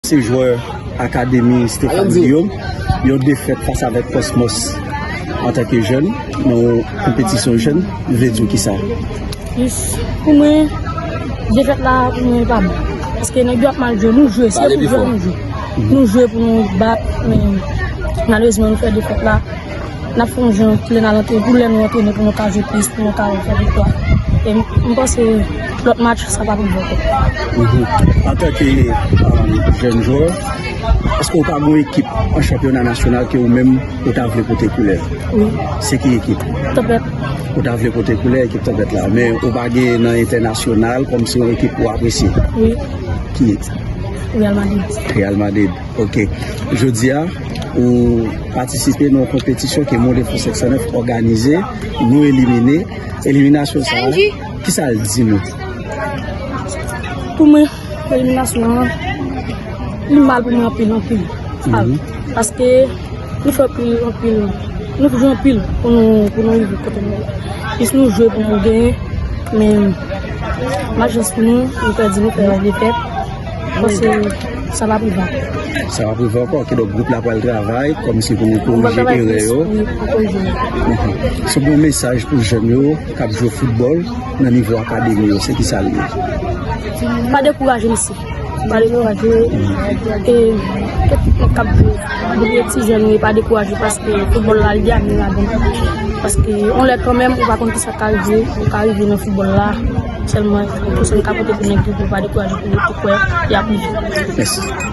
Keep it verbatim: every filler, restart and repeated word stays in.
Se jwè akademi Stéphane Guillaume, yon defèt fas avèk Cosmos antanke jèn, nan yon konpetisyon jèn, vle di w kisa? Jis, pou mwen, defèt la, pou mwen, pa bon. Paske nèg yo ap mal jwe, nou jwe, se pou jwe, nou jwe. Nou jwe pou nou bat, men malerezman, nou fè defèt la. N ap fè yon jan pou lè n al antre-, pou lè nou antrene, pou nou ka jwe plis, pou nou ka fè viktwa. E m, m panse lòt match, sa p ap rive ankò. Mhm. Antanke, um, jèn jwè, èske w pa gen yon ekip an chanpyona nasyonal ke ou menm ou ta vle pote koulè? Wi. Se ki ekip? Tanpèt. Ou ta vle pote koulè ekip Tanpèt la, men ou pa gen nan entènasyonal kòmsi yon ekip ou apresye? Wi. Ki? Real Madrid. Real Madrid. Ok. Jodi a, ou patisipe nan yon konpetisyon ke Monde Foot senk san nèf òganize, nou elimine. Eliminasyon sa a, kisa l di nou? Pou mwen, eliminasyon an, li mal pou mwen anpil, anpil. Mhm. Paske nou fè anpil, anpil, nou jwe anpil pou nou, pou nou rive kote nou ye la. Plis nou jwe pou nou genyen, men malchans pou nou, nou pèdi, nou fè defèt. Paske sa p ap rive ankò. Sa p ap rive ankò. Kidonk, gwoup la pral travay kòmsi pou nou korije erè yo. Wi, pou korije. Mhm. Si w gen yon mesaj pou jèn yo k ap jwe foutbòl nan nivo akademi yo, se kisa l ye? Pa dekouraje, mesye. Pa dekouraje. E, tout moun k ap jwe, depi yo ti jèn, wi, pa dekouraje, paske foutbòl la, li de avni ladan. Paske, yon lè kanmenm, ou pa konn kisa k ka rive, ou ka rive nan foutbòl la, sèlman, pou sa n ka pote pou nèg yo, pou pa dekouraje, pou yo te kwè, y ap rive. Mèsi.